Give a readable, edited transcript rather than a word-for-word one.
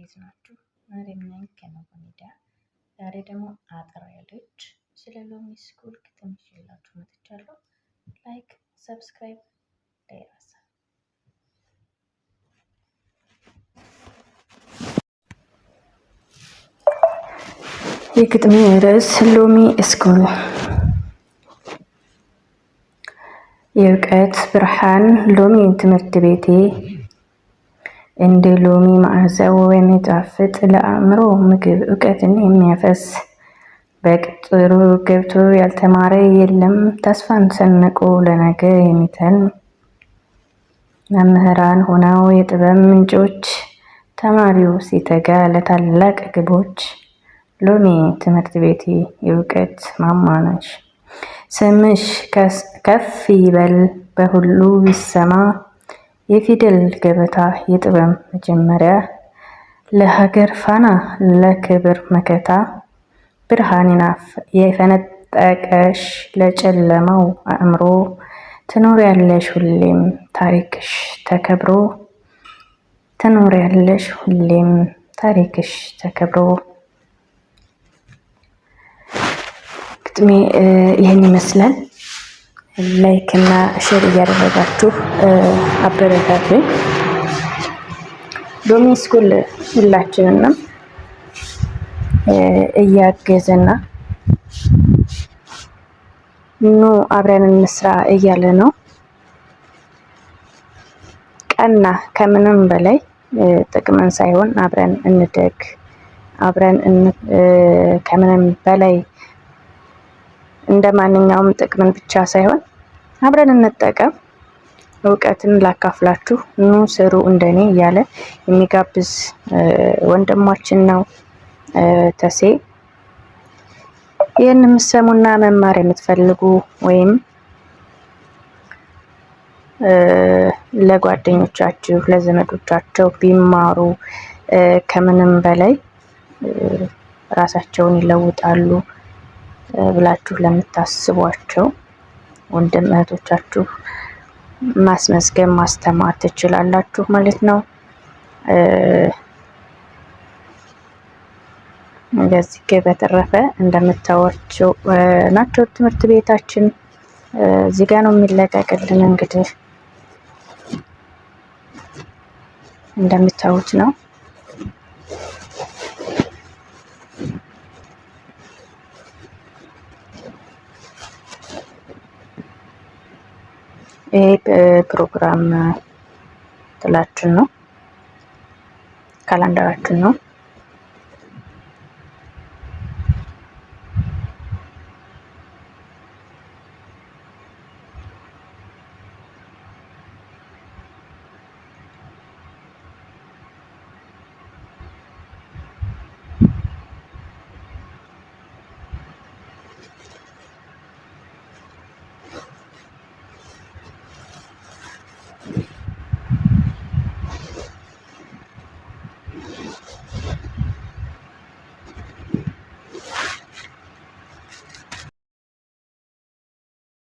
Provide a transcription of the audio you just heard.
እንዴት ናችሁ? መሪም ነኝ ከኖቫ ሚዲያ። ዛሬ ደግሞ አጠር ያለች ስለ ሎሚ ስኩል ግጥም ይዤላችሁ መጥቻለሁ። Like፣ subscribe እንዳይረሳ። የግጥሜ ርዕስ ሎሚ ስኩል። የእውቀት ብርሃን ሎሚ ትምህርት ቤቴ፣ እንደ ሎሚ መዓዛው የሚጣፍጥ፣ ለአእምሮ ምግብ እውቀትን የሚያፈስ፣ በቅጥሩ ገብቶ ያልተማረ የለም፣ ተስፋን ሰንቆ ለነገ የሚተልም። መምህራን ሆነው የጥበብ ምንጮች፣ ተማሪው ሲተጋ ለታላቅ ግቦች፣ ሎሚ ትምህርት ቤቴ የእውቀት ማማ ነሽ። ስምሽ ከፍ ይበል በሁሉ ይሰማ፣ የፊደል ገበታ የጥበብ መጀመሪያ፣ ለሀገር ፋና ለክብር መከታ፣ ብርሃን የፈነጠቀሽ ለጨለማው አእምሮ፣ ትኖሪያለሽ ሁሌም ታሪክሽ ተከብሮ፣ ትኖሪያለሽ ሁሌም ታሪክሽ ተከብሮ። ግጥሜ ይህን ይመስላል። Like እና share እያደረጋችሁ አበረታቱኝ። ሎሚ ስኩል ሁላችንንም እያገዘና ኑ አብረን እንስራ እያለ ነው። ቀና ከምንም በላይ ጥቅምን ሳይሆን አብረን እንደግ፣ አብረን ከምንም በላይ እንደ ማንኛውም ጥቅምን ብቻ ሳይሆን አብረን እንጠቀም፣ እውቀትን ላካፍላችሁ፣ ኑ ስሩ እንደኔ እያለ የሚጋብዝ ወንድማችን ነው ተሴ። ይህን የምትሰሙና መማር የምትፈልጉ ወይም ለጓደኞቻችሁ ለዘመዶቻቸው ቢማሩ ከምንም በላይ ራሳቸውን ይለውጣሉ ብላችሁ ለምታስቧቸው ወንድም እህቶቻችሁ ማስመዝገብ ማስተማር ትችላላችሁ ማለት ነው። በዚህ በተረፈ እንደምታወርቸው ናቸው ትምህርት ቤታችን እዚህ ጋ ነው የሚለቀቅልን። እንግዲህ እንደምታዩት ነው። ይሄ ፕሮግራም ጥላችን ነው፣ ካላንደራችን ነው።